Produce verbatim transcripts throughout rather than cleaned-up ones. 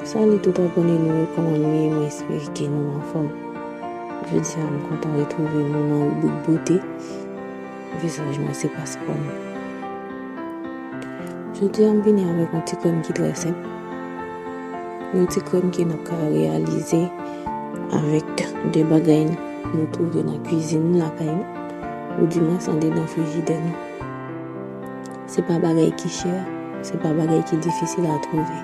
Salut tout abòne nou yo, kòman nou ye? Mwen espere ke nou anfòm. Jodi a, m kontan retwouve nou nan ribrik bote. Vizaj mwen se paspò m. Jodi a, m vini avèk yon ti krèm ki trè senp. Yon ti krèm ke n ap ka reyalize avèk de bagay nou twouve nan kwizin lakay nou, oudimwens andedan frijidè nou. Se pa bagay ki chè, se pa bagay ki difisil a twouve.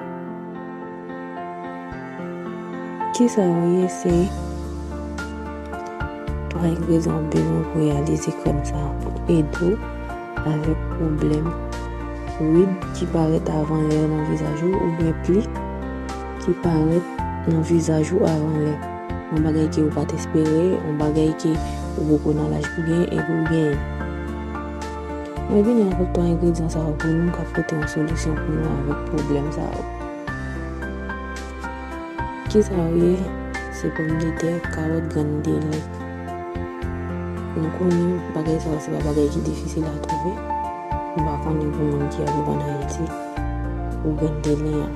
Kisa yo ye? Se twa engredyan w bezwen pou reyalize krèm sa a, pou ede w avèk pwoblèm rid ki parèt avan lè nan vizaj ou, oubyen pli ki parèt nan vizaj ou avan lè. Yon bagay ke ou pa t espere, yon bagay ke ou poko nan laj pou genyen, epi ou genyen. Mwen vini avèk twa engredyan sa yo pou nou, k ap pote yon solisyon pou nou avèk pwoblèm sa yo. Kisa yo ye? Se pòmdetè, kawòt, grenn de len. Nou konnen bagay sa yo se pa bagay ki difisil a twouve. M pa konnen pou moun ki ap viv ann Ayiti pou grenn de len an.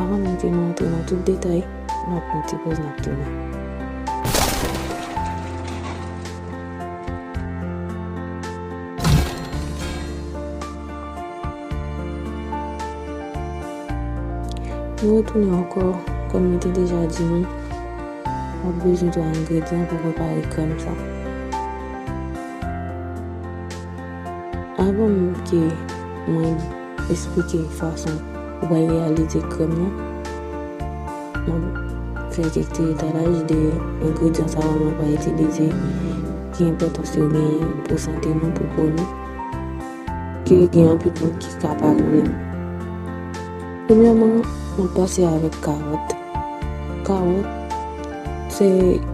Avan menm ke nou antre nan tout detay, n ap pran ti poz, n ap tounen. Nou retounen ankò, kòm mwen te deja di nou, w ap bezwen twa engredyan pou prepare krèm sa. Avan menm ke mwen esplike fason ou pral reyalize krèm nan, m ap fè kèk ti etalaj de engredyan sa yo nou pral itilize, ki enpòtans yo genyen pou sante nou, pou po nou, ke gen anpil moun ki ka pa konnen. Premyèman, m ap pase avèk kawòt. Kawòt se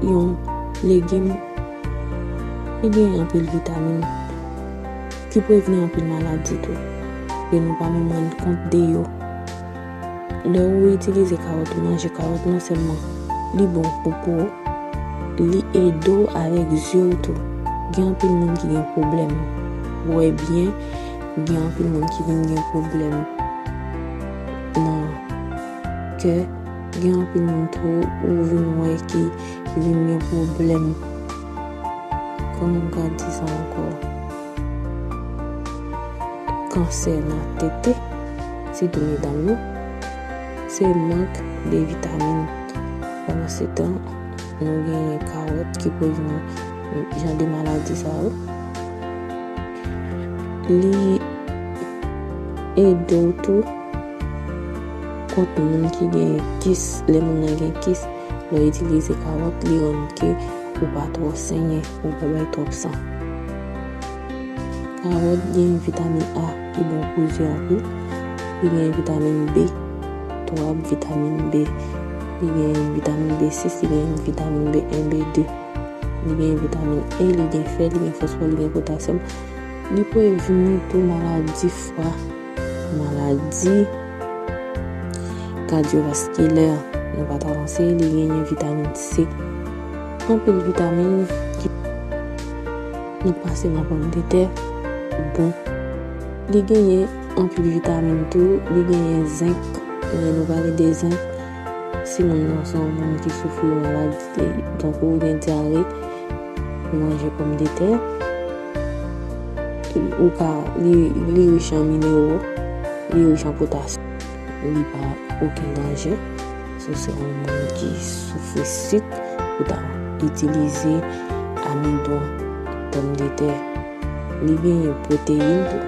yon legim ki gen anpil vitamin, ki prevni anpil maladi tou, ke nou pa menm rann kont de yo. Lè ou itilize kawòt, ou manje kawòt, non sèlman li bon pou po w, li ede w avèk zye w tou. Gen anpil moun ki gen pwoblèm wè byen, gen anpil moun ki vin gen pwoblèm nan kè, gen anpil moun tou ou vin wè ki vin gen pwoblèm, kòman m ka di sa ankò? Kansè nan tete, sitou medam yo, se mank de vitamin. Pandansetan, nou genyen kawòt ki prevni jan de maladi sa yo. Li ede w tou kont moun ki gen kis. Lè moun nan gen kis, lè w itilize kawòt, li rann ke ou pa twò senyen, ou pa bay twòp san. Kawòt gen vitamin A ki bon pou zye anpil. Li gen vitamin B twa, vitamin B, li gen vitamin B sis, li gen vitamin B en, B de. Li gen vitamin E, li gen fè, li gen fòsfò, li gen potasyòm. Li prevni tou maladi fwa, maladi kadyovaskilè. Nou pa t avanse, li genyen vitamin C. Anpil vitamin ki nou pase nan pòmdetè, bon. Li genyen anpil vitamin tou, li genyen zenk. Lè nou pale de zenk, si moun nan se yon moun ki soufri maladi, tankou ou gen dyare, manje pòmdetè. Ou ka, li, li rich an minero, li rich an potasyòm, li pa okenn danje. Si w se yon moun ki soufri sik, ou ta itilize amidon pòmdetè. Li genyen pwoteyin tou.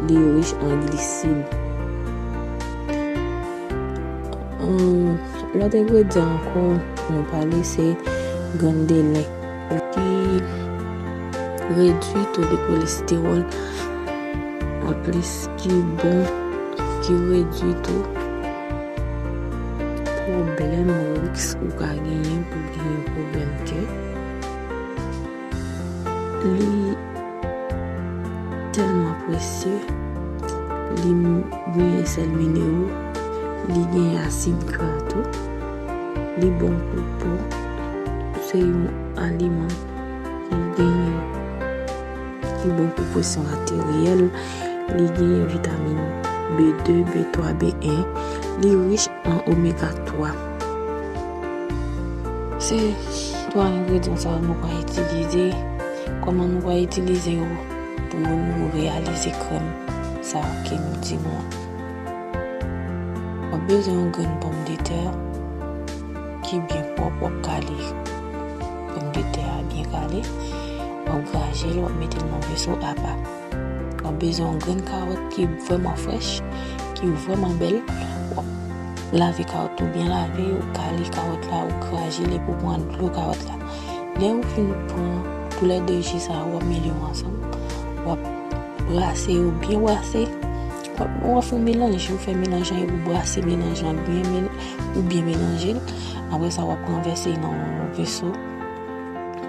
Li rich an glisid. Ahn, lòt engredyan ankò nou pale se grenn de len, ki redwi to de kolestewòl, anplis ki bon ki redui tou pwoblèm, risk ou ka genyen pou genyen pwoblèm kè. Li tèlman presye, li m-, gen sèl minero, li gen asid gra tou, li bon pou po, se yon aliman ki genyen, ki bon pou presyon ateryèl, li genyen vitamin B de, B twa, B en, li rich an omega twa. Se twa engredyan sa yo nou pral itilize. Kòman nou pral itilize yo pou nou reyalize krèm sa ke nou di nou an? W ap bezwen yon grenn pòmdetè ki byen pwòp, w ap kale pòmdetè a byen kale, w ap graje l, w ap mete l nan veso apa. W ap bezwen yon grenn kawòt ki vrèman frèch, ki vrèman bèl. W ap lave kawòt ou byen lave, ou kale kawòt la, ou kraje l epi ou pran dlo kawòt la. Lè ou fin pran toulède ji sa yo, w ap mele yo ansanm. W ap brase yo, byen brase. W ap, w ap fè yon melanj, ou fè melanj lan epi ou brase melanj lan byen, mel-, ou byen melanje l. Apre sa, w ap ranvèse nan yon veso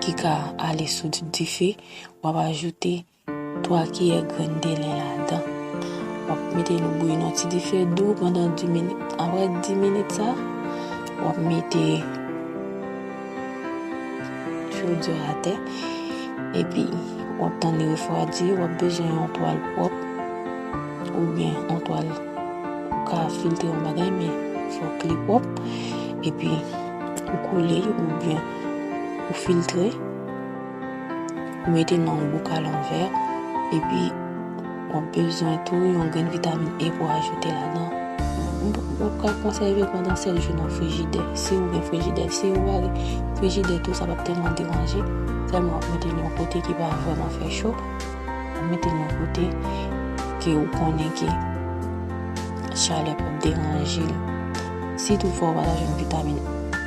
ki ka ale sou dife. W ap ajoute twa kiyè grenn delen ladan. W ap mete l bouyi nan ti dife dou pandan dis minit. Apre dis minit sa, w ap mete chodyè atè, epi w ap tann li refwadi. W ap bezwen yon twal pwòp oubyen yon twal ou ka filtre yon bagay, men fòk li pwòp. Epi ou koule oubyen ou filtre. Ou mete nan yon bokal an vè, epi w ap bezwen tou yon grenn vitamin E pou ajoute ladan. Ou, ou ka konsève pandan sèt jou nan frijidè. Si ou gen frijidè, si ou pa gen frijidè tou, sa p ap tèlman deranje. Sèlman w ap mete l yon kote ki pa vrèman fè cho. W ap mete l yon kote ke ou konnen ke chalè p ap deranje l. Si toutfwa ou pa ta jwenn vitamin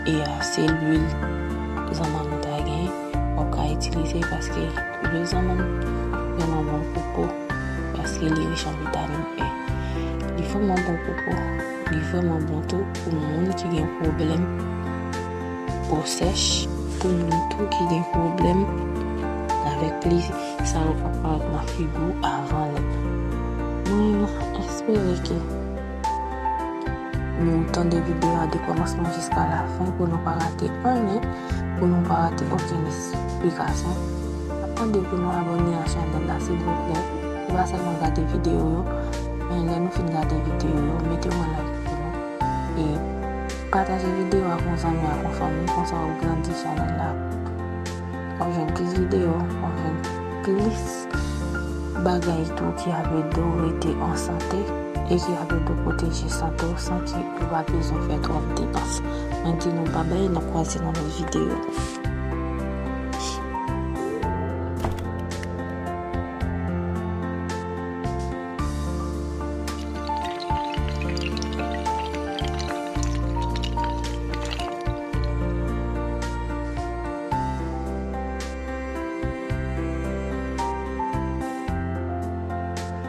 E a, se lwil zanmann ou ta genyen, w ap ka itilize, paske lwil zanmann vrèman bon pou po, paske li rich an vitamin E. Li vrèman bon pou po, li vrèman bon tou pou moun ki gen pwoblèm po sèch, pou moun tou ki gen pwoblèm avèk pli sa yo k ap parèt nan figi w avan lè. Mwen espere ke nou tande videyo a de kòmansman jiska lafen pou nou pa rate anyen, pou nou pa rate okenn esplikasyon. N ap mande pou nou abòne a chanèl la, silvouplè. Se pa sèlman gade videyo yo, men lè nou fin gade videyo yo, mete yon like pou nou. E pataje videyo a ak yon zanmi, ak yon fanmi, konsa w ap grandi chanèl la. W ap jwenn plis videyo, w ap jwenn plis bagay tou ki ap ede w rete an sante e ki ap ede w pwoteje sante w san ke ou pa bezwen fè twòp depans. Mwen di nou babay, n ap kwaze nan lòt videyo.